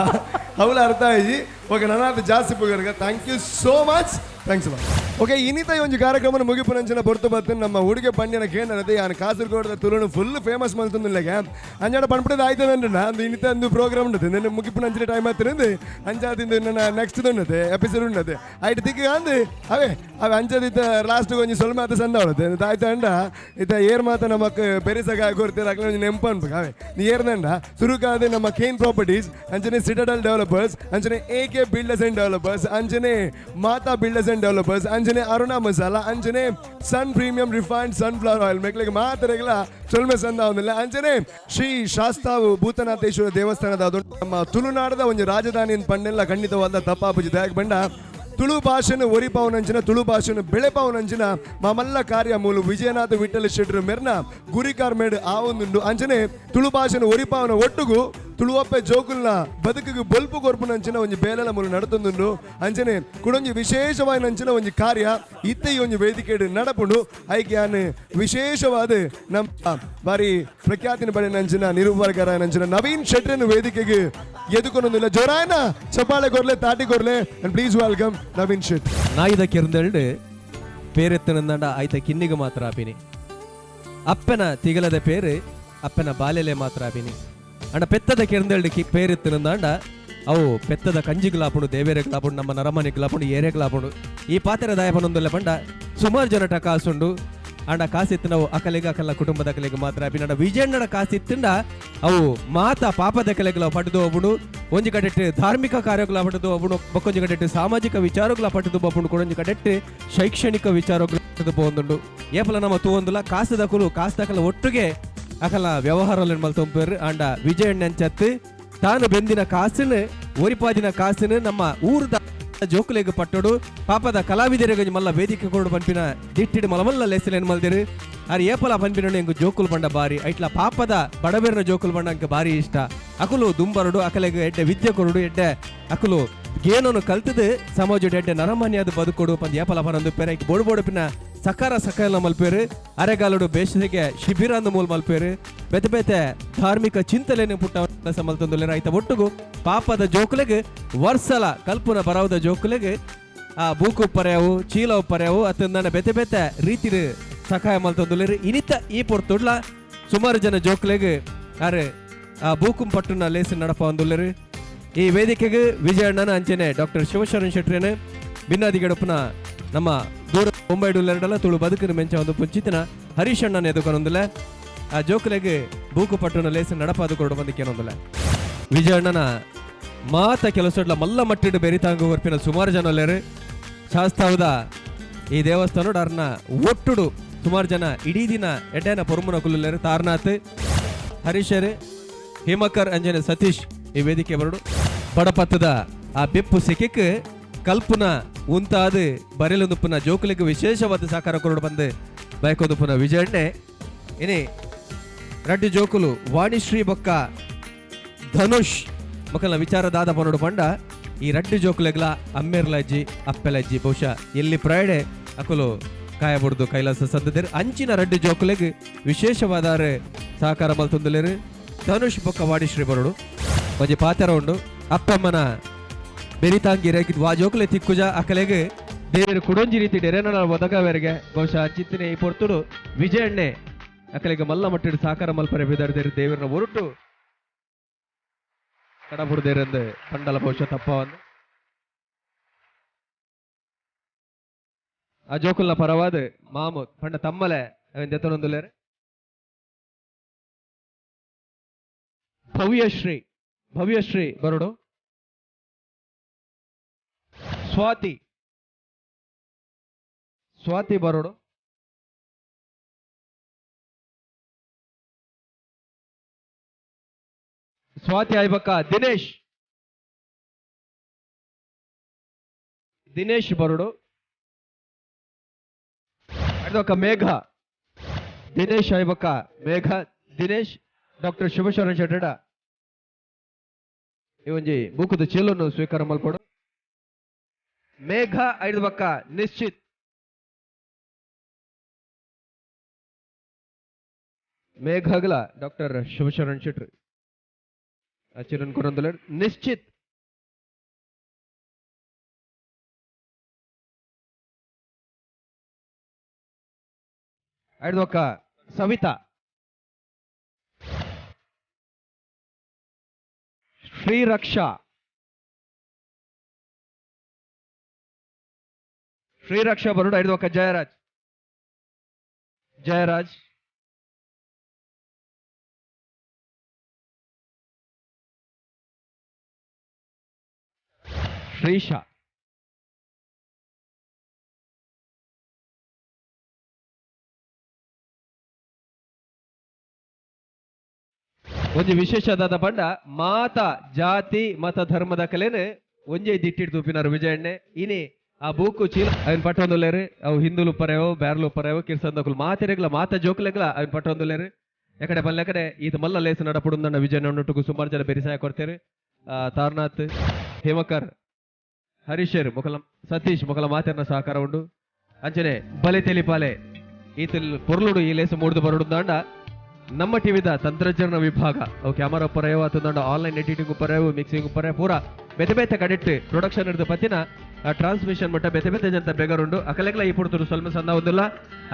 ಅವಳ ಅರ್ಥ ಆಯ್ಜಿ. ಓಕೆ, ನನಾತ್ ಜಾಸ್ತಿ ಪುಗರ್ಗ. Thank you so much, thanks much. Okay, ಇನಿತ ಈ ಒಂಜಿ ಕಾರ್ಯಕ್ರಮನ ಮುಗಿಪುನಂಚಿನ ಪೊರ್ತು ಬತ್ತು ನಮ್ಮ ಉಡುಗೆ ಪಂಡ್ಯನ ಕೇಂದ್ರತೆ ಯಾನ್ ಕಾಸರಗೋಡದ ತುಳುನು ಫುಲ್ ಫೇಮಸ್ ಮಲ್ತೊಂದುಲ್ಲೆಗೆ ಅಂಚಾಡ ಪನ್ಪುಡದ ಆಯ್ತದಂಡ ಅಂದು ಇನಿತ ಒಂದು ಪ್ರೋಗ್ರಾಮ್ ಉಂಡತೆ ನಿನ್ನ ಮುಗಿಪುನಂಚಿನ ಟೈಮ್ ಆತಿರಂದು ಅಂಚಾದಿಂದು ನನ್ನ ನೆಕ್ಸ್ಟ್ ಉಂಡತೆ ಎಪಿಸೋಡ್ ಉಂಡತೆ ಐಟ್ ತಿಕ್ಕ ಅಂದು ಅವೇ ಅವೆ ಅಂಚದಿತ್ತ ಲಾಸ್ಟ್ ಒಂಜಿ ಸೊಲ್ಮೆ ಆತ ಸಂದ ಅವಳತೆ ಆಯ್ತು ಅಂಡ ಇತ್ತ ಏರ್ ಮಾತ ನಮಕ್ ಪೆರಿಸಗ ಕೊರ್ತೀರ ಅಕ್ಲೆ ಒಂಜಿ ನೆಂಪು ಅನ್ಬೇಕು ಅವೇ ನೀ ಏರ್ದಂಡ ಸುರುಕಾದ ನಮ್ಮ ಕೇನ್ ಪ್ರಾಪರ್ಟೀಸ್ ಅಂಚನೆ ಸಿಟಡಲ್ ಡೆವಲಪರ್ಸ್ ಅಂಚನೆ A K builders and developers ಅಂಚನೆ ಮಾತಾ ಬಿಲ್ಡರ್ಸ್ ಅಂಡ್ ಡೆವಲಪರ್ಸ್ ಅಂಚನೆ ಅರುಣಾ ಮಸಾಲ ಅಂಚನೆ Sun premium refined sunflower oil ಮೆಕ್ಲಿಗೆ ಮಾತರೆಗಳ ಸೊಲ್ಮೆ ಸಂದ ಒಂದಿಲ್ಲ ಅಂಚನೆ ಶ್ರೀ ಶಾಸ್ತಾವು ಭೂತನಾಥೇಶ್ವರ ದೇವಸ್ಥಾನದ ಅದು ನಮ್ಮ ತುಳುನಾಡದ ಒಂದು ರಾಜಧಾನಿ ಪಂಡೆಲ್ಲ ಖಂಡಿತವಾದ ತಪ್ಪಾಪುಜಿ ದಯಾಗ್ ಬಂಡ ತುಳು ಭಾಷೆನು ಒರಿಪಾವನಂಚಿನ ತುಳು ಭಾಷೆನು ಬೆಳೆಪಾವನಂಚಿನ ಮಾಮಲ್ಲ ಕಾರ್ಯ ಮೂಲು ವಿಜಯನಾಥ ವಿಠಲ ಶೆಟ್ರು ಮೆರ್ನ ಗುರಿಕಾರ್ ಮೇಡ್ ಆ ಒಂದುಂಡು ಅಂಚನೆ ತುಳು ಭಾಷೆನು ಒರಿಪಾವನ ಒಟ್ಟುಗು ತುಳುವಪ್ಪೆ ಜೋಕುಲ್ನ ಬದುಕಿಗೆ ಬೊಲ್ಪು ಕೊರ್ಪುನಂಚಿನ ಒಂಜಿ ಬೇಲೆಲ ಮೂಲು ನಡತೊಂದುಂಡು ಅಂಚನೆ ಕುಡೊಂಜಿ ವಿಶೇಷವಾಯಿನಂಚಿನ ಒಂಜಿ ಕಾರ್ಯ ಇತ್ತೆ ಈ ಒಂಜಿ ವೇದಿಕೆಡ್ ನಡಪುಂಡು ಐಕ್ಯಾನ್ ವಿಶೇಷವಾದ ನಮ್ಮ ಬಾರಿ ಪ್ರಖ್ಯಾತಿನ ಬಳಿನಂಚಿನ ನಿರೂಪಕರಾಯನಂಚಿನ ನವೀನ್ ಶೆಟ್ರನ್ ವೇದಿಕೆಗೆ ಎದುಕೊನೊಂದಿಲ್ಲ ಜೋರಾಯನ ಚಪ್ಪಾಳೆ ಕೊರ್ಲೆ ತಾಟಿ ಕೊರ್ಲೆ and please welcome Naveen Shet. ನಾಯಿದ ಕಿರ್ದಲ್ಡ್ ಪೇರೆತ್ತನಂದಂಡ ಆಯ್ತ ಕಿನ್ನಿಗೆ ಮಾತ್ರ ಆಪಿನಿ ಅಪ್ಪನ ತಿಗಲದ ಪೇರು ಅಪ್ಪನ ಬಾಲೆಲೆ ಮಾತ್ರ ಆಪಿನಿ ಅಂಡ ಪೆತ್ತದ ಕೆರ್ದಲ್ಡ್ ಕಿ ಪೇರೆತ್ತನಂದಾಂಡ ಅವು ಪೆತ್ತದ ಕಂಜಿಗ್ಲಾಪುಂಡು ದೇವೇರೆಗ್ಲಾಪುಂಡು ನಮ್ಮ ನರಮನೆಗ್ಲಾಪುಂಡು ಏರೆಗ್ಲಾಪುಂಡು ಈ ಪಾತ್ರೆ ದಾಯಪನೊಂದುಲ್ಲ ಪಂಡ ಸುಮಾರು ಜನಟ ಕಾಸುಂಡು ಅಂಡ ಕಾಸಿತ್ತು ನಾವು ಅಕಲಿಗೆ ಅಕಲ ಕುಟುಂಬದ ಅಕಲಿಗೆ ಮಾತ್ರ ಆಪಿನಿ ಅಂಡ ವಿಜಯಣ್ಣನ ಕಾಸಿತ್ತಂಡ ಅವು ಮಾತ ಪಾಪದ ಕಲೆಗಳ ಪಡೆದು ಒಬ್ಬುಡು ಒಂಜಿ ಕಡೆಟ್ ಧಾರ್ಮಿಕ ಕಾರ್ಯಗಳ ಪಡೆದು ಒಬ್ಬುಡು ಬೊಕ್ಕೊಂಜಿ ಕಡೆಟ್ ಸಾಮಾಜಿಕ ವಿಚಾರಗಳ ಪಡೆದು ಬಪ್ಪುಂಡು ಕೊಡೊಂಜಿ ಕಡೆಟ್ ಶೈಕ್ಷಣಿಕ ವಿಚಾರಗಳ ಪಡೆದು ಪೋಂದುಂಡು ಏಪಲ ನಮ್ಮ ತೂವೊಂದುಲ ಕಾಸುದಕುಲು ಕಾಸುದಕಲ ಒಟ್ಟುಗೆ ಅಕಲ ವ್ಯವಹಾರ ಮಲ್ತೊಂಪೇರು ಅಂಡ ವಿಜಯಣ್ಣಂಚತ್ತು ತಾನು ಬೆಂದಿನ ಕಾಸುನು ಒರಿಪಾದಿನ ಕಾಸುನು ನಮ್ಮ ಊರದ ಜೋಕುಲೆಗ್ ಪಟ್ಟೋಡು ಪಾಪದ ಕಲಾವಿದರಿಗೆ ಮಲ್ಲ ವೇದಿಕೆ ಕೊಡು ಪನ್ಪಿನ ದಿಟ್ಟಿಡು ಮಲಮಲ್ಲ ಲೆಸಲೇನ್ ಮಲ್ದಿರು ಅರೆ ಏಪಲ ಪನ್ಪಿನ ಎಂಗ್ ಜೋಕುಲು ಬಂಡ ಬಾರಿ ಐಟ್ಲ ಪಾಪದ ಬಡಬೇರ್ನ ಜೋಕುಲು ಬಂಡ ಅಂಕ ಬಾರಿ ಇಷ್ಟ ಅಕುಲು ದುಂಬರಡು ಅಕಲೆಗ್ ಎಡ್ಡೆ ವಿದ್ಯೆ ಕೊರಡು ಎಡ್ಡೆ ಅಕುಲು ಗೇನನ್ನು ಕಲ್ತದು ಸಮಾಜ ಎಡ್ಡೆ ನರಮಾನ್ಯಾದ ಬದುಕೊಡು ಪಂದ್ ಏಪಲ ಪನೊಂದು ಪೆರೆ ಬೋಡು ಬೋಡು ಪಿನ ಸಕಾರ ಸಕಾಲ ಮಲ್ಪೇರು ಅರೆಗಾಲುಡು ಬೇಷಿಗೆ ಶಿಬಿರ ಅಂದು ಮೂಲ ಮಲ್ಪೇರು ಬೆತೆ ಬೆತೆ ಧಾರ್ಮಿಕ ಚಿಂತನೆ ಪುಟ್ಟ ಕೆಲಸ ಮಲ್ತೊಂದುಲ್ಲೆರ್ ಐತ ಒಟ್ಟುಗು ಪಾಪದ ಜೋಕುಲೆಗ್ ವರ್ಸಲ ಕಲ್ಪುನ ಬರವದ ಜೋಕುಲೆಗ್ ಆ ಬೂಕು ಪರ್ಯಾವು ಚೀಲ ಪರ್ಯಾವು ಅತ್ತಂದನ ಬೆತೆ ಬೆತೆ ರೀತಿಡ್ ಸಹಾಯ ಮಲ್ತೊಂದುಲ್ಲೆರ್ ಇನಿತ ಈ ಪೊರ್ತುಡ್ಲ ಸುಮಾರು ಜನ ಜೋಕುಲೆಗ್ ಅರೆ ಆ ಬೂಕುಂ ಪಟ್ಟುನ ಲೇಸ್ ನಡಪ ಒಂದುಲ್ಲೆರ್ ಈ ವೇದಿಕೆಗೆ ವಿಜಯಣ್ಣನ ಅಂಚನೆ ಡಾಕ್ಟರ್ ಶಿವಶರಣ್ ಶೆಟ್ರೇನ ಭಿನ್ನಾದಿಗಡಪ್ಪನ ನಮ್ಮ ದೂರ ಒಂಬೈಡುಲ್ಲೆರಡಲ ತುಳು ಬದುಕಿನ ಮೆಂಚ ಒಂದು ಪುಂಚಿತನ ಹರೀಶ್ ಅಣ್ಣನ ಎದುಕೊನೊಂದುಲ್ಲ ಆ ಜೋಕುಲೆಗ್ ಬೂಕು ಪಟ್ಟುನ ಲೇಸ್ ನಡಪಾದು ಕೊರಡು ಬಂದಿಕ್ಕೇನೊಂದುಲ್ಲ ವಿಜಯಣ್ಣನ ಮಾತ ಕೆಲಸಡ್ಲ ಮಲ್ಲ ಮಟ್ಟಿಡು ಬೆರಿತಾಂಗು ವರ್ಪಿನ ಸುಮಾರು ಜನ ಒಲ್ಲೆರು ಶಾಸ್ತಾವದ ಈ ದೇವಸ್ಥಾನ ಅರ್ನ ಒಟ್ಟುಡು ಸುಮಾರು ಜನ ಇಡೀ ದಿನ ಎಡ್ಡೆನ ಪೊರುಮುನ ಕುಲ್ಲುಲ್ಲೆರು ತಾರನಾಥ್ ಹರೀಶರ್ ಹೇಮಕರ್ ಅಂಜನೆ ಸತೀಶ್ ಈ ವೇದಿಕೆ ಬರಡು ಬಡಪತ್ತದ ಆ ಬೆಪ್ಪು ಸೆಕೆಕ್ ಕಲ್ಪುನ ಉಂತಾದ ಬರೆಲುಂದುಪ್ಪುನ ಜೋಕುಲಿಗೆ ವಿಶೇಷವಾದ ಸಹಕಾರ ಕೊರಡು ಬಂದು ಬಯಕೊಂದುಪ್ಪುನ ವಿಜಯಣ್ಣೆ ಇನಿ ರಡ್ಡು ಜೋಕುಲು ವಾಣಿಶ್ರೀ ಬೊಕ್ಕ ಧನುಷ್ ಮಕ್ಕಳ ವಿಚಾರದಾದ ಪನೋಡು ಪಂಡ ಈ ರಡ್ಡು ಜೋಕುಲೆಗ್ಲ ಅಮ್ಮೇರ್ಲಜ್ಜಿ ಅಪ್ಪೆಲಜ್ಜಿ ಬಹುಶಃ ಎಲ್ಲಿ ಪ್ರೈಡೆ ಅಕುಲು ಕಾಯ ಬುಡ್ದು ಕೈಲಾಸ ಸಂದದಿರ್ ಅಂಚಿನ ರಡ್ಡು ಜೋಕುಲೆಗ್ ವಿಶೇಷವಾದ ಸಹಕಾರ ಮಲ್ತೊಂದುಲೇರು ಧನುಷ್ ಬೊಕ್ಕ ವಾಣಿಶ್ರೀ ಬರೋಡು ಒಂಜಿ ಪಾತೆರ ಉಂಡು ಅಪ್ಪಮ್ಮನ ಬೆರಿತಾಂಗಿ ರೇಗಿದ್ ವಾ ಜೋಕುಲೆ ತಿಕ್ಕುಜ ಅಕಲೆಗ್ ದೇವರು ಕುಡೊಂಜಿ ರೀತಿ ಡೆರೆನ ಒದಗವೆರಿಗೆ ಬಹುಶಃ ಅಂಚಿತ್ತಿನ ಈ ಪೊರ್ತುಡು ವಿಜಯಣ್ಣೆ ಅಕಲೆಗ್ ಮಲ್ಲ ಮಟ್ಟಿಡು ಸಾಕಾರ ಮಲ್ಪರೆ ಬಿದರ್ದೇರು ದೇವರನ್ನ ಒರುಟು ಕಡಬುಡ್ದೇರಂದು ಪಂಡಲ ಬಹುಶಃ ತಪ್ಪವನ್ನು ಆ ಜೋಕುಲ್ನ ಪರವಾದ ಮಾಮು ಪಂಡ ತಮ್ಮಲೆ ಅವನ್ ದೆತ್ತನೊಂದುಲ್ಲೇರು ಭವ್ಯಶ್ರೀ ಭವ್ಯಶ್ರೀ ಬರೋಡು ಸ್ವಾತಿ ಸ್ವಾತಿ ಬರೋಡು ಸ್ವಾತಿ ಆಯ್ಬಕ್ಕ ದಿನೇಶ್ ದಿನೇಶ್ ಬರೋಡು ಅಡ್ದೊಕ್ಕ ಮೇಘ ದಿನೇಶ್ ಆಯ್ಬಕ್ಕ ಮೇಘ ದಿನೇಶ್ ಡಾಕ್ಟರ್ ಶಿವಶರಣ ಶೆಟ್ಟಡ ಈ ಒಂಜಿ ಬೂಕುದ ಚೀಲನ್ನು ಸ್ವೀಕಾರ ಮಲ್ಪಡು. ಮೇಘ ಐದು ಬಕ್ಕ ನಿಶ್ಚಿತ್. ಮೇಘಗಲ ಡಾಕ್ಟರ್ ಶಿವಶರಣ್ ಶೆಟ್ರು ಅಚಿರನ್ ಕೊರಂದುಲರ್. ನಿಶ್ಚಿತ್ ಐದು ಬಕ್ಕ ಸವಿತಾ. ಶ್ರೀರಕ್ಷಾ. ಶ್ರೀರಕ್ಷಾ ಬರುಡು ಐದು ಬಕ್ಕ ಜಯರಾಜ್. ಜಯರಾಜ್. ಶ್ರೀಶಾ. ಒಂಜಿ ವಿಶೇಷದಾದ ಪಂಡ ಮಾತ ಜಾತಿ ಮತ ಧರ್ಮದ ಕಲೆನೆ ಒಂಜೇ ದಿಟ್ಟಿಡ್ ತೂಪಿನಾರು ವಿಜಯಣ್ಣೆ. ಇನಿ ಆ ಬೂಕು ಚೀಲ ಅವನ್ ಪಟ್ಟೊಂದುಲ್ಲೇರು. ಅವು ಹಿಂದೂಲು ಪರೆಯೋ ಬ್ಯಾರ್ಲು ಪರೆಯೋ ಕಿರ್ಸಂದಕುಲು ಮಾತೆರೆಗ್ಲ ಮಾತ ಜೋಕುಲೆಗ್ಲ ಅವನ್ ಪಟ್ಟೊಂದುಲ್ಲೇರು. ಎಕಡೆ ಪಲ್ಲೆಕಡೆ ಈತ ಮಲ್ಲ ಲೇಸು ನಡಪುಡುಂದಣ್ಣ ವಿಜಯಣ್ಣೊಟ್ಟುಗು ಸುಮಾರು ಜನ ಬೆರಿಸಾಯ ಕೊಡ್ತೇರು. ತಾರನಾಥ್, ಹೇಮಕರ್, ಹರೀಶರ್ ಮೊಕಲ ಸತೀಶ್ ಮೊಕಲ ಮಾತೆರ್ನ ಸಹಕಾರ ಉಂಡು. ಅಂಚನೆ ಬಲೆ ತೆಲಿಪಾಲೆ ಈತಲ್ ಪೊರ್ಲುಡು ಈ ಲೇಸು ಮೂಡ್ದು ಬರುಡುಂದಾಂಡ ನಮ್ಮ ಟಿವಿದ ತಂತ್ರಜ್ಞಾನ ವಿಭಾಗ ಅವು ಕ್ಯಾಮರಾ ಪರೆಯೋ ಅಥವಾ ಆನ್ಲೈನ್ ಎಡಿಟಿಂಗ್ ಪರೆಯೋ ಮಿಕ್ಸಿಂಗ್ ಪರೆಯೋ ಪೂರ ಬೇತೆ ಬೇತೆ ಕಡೆಟ್ ಪ್ರೊಡಕ್ಷನ್ ಹಿಡಿದು ಪತ್ತಿನ ಟ್ರಾನ್ಸ್ಮಿಷನ್ ಮಟ್ಟ ಬೇತೆ ಬೇತೆ ಜಂತ ಬೆಗರುಂಡು. ಅಕಲೆಗ್ಲ ಈ ಪುಡ್ತುಡು ಸ್ವಲ್ಪ ಸಣ್ಣ ಒಂದಿಲ್ಲ.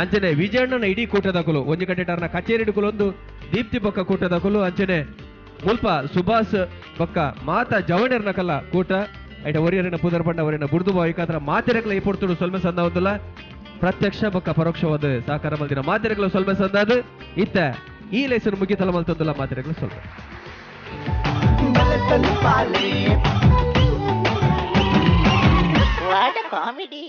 ಅಂಚನೆ ವಿಜಯಣ್ಣನ ಇಡೀ ಕೂಟದಕುಲು ಒಂಜಿ ಕಟ್ಟೆಟಾರ್ನ ಕಚೇರಿ ಹಿಡ್ಕುಲೊಂದು ದೀಪ್ತಿ ಬೊಕ್ಕ ಕೂಟದಕುಲು ಅಂಚನೆ ಮುಲ್ಪ ಸುಭಾಷ್ ಬೊಕ್ಕ ಮಾತ ಜವಣೆರ್ನ ಕಲ್ಲ ಕೂಟ ಐಟ ಒರಿಯರಿನ ಪುದರ್ ಪಂಡ ಒರಿಯನ ಬುಡ್ದು ಬಾಯಿಕಾತ್ರ ಮಾತೆರೆಗ್ಲ ಈ ಪುಡ್ತುಡು ಸ್ವಲ್ಪ ಸಣ್ಣ ಒಂದಿಲ್ಲ. ಪ್ರತ್ಯಕ್ಷ ಬೊಕ್ಕ ಪರೋಕ್ಷವಾದ ಸಹಕಾರ ಮಲ್ದಿನ ಮಾತೆರೆಗ್ಲ ಸ್ವಲ್ಪ ಸಂದಾದ ಇತ್ತ ಈ ಲೇಸನ್ ಮುಗಿತಲ ಮಲ್ತೊಂದುಲ್ಲ ಮಾತೆರೆಗ್ಲ ಸ್ವಲ್ಪ. What a comedy.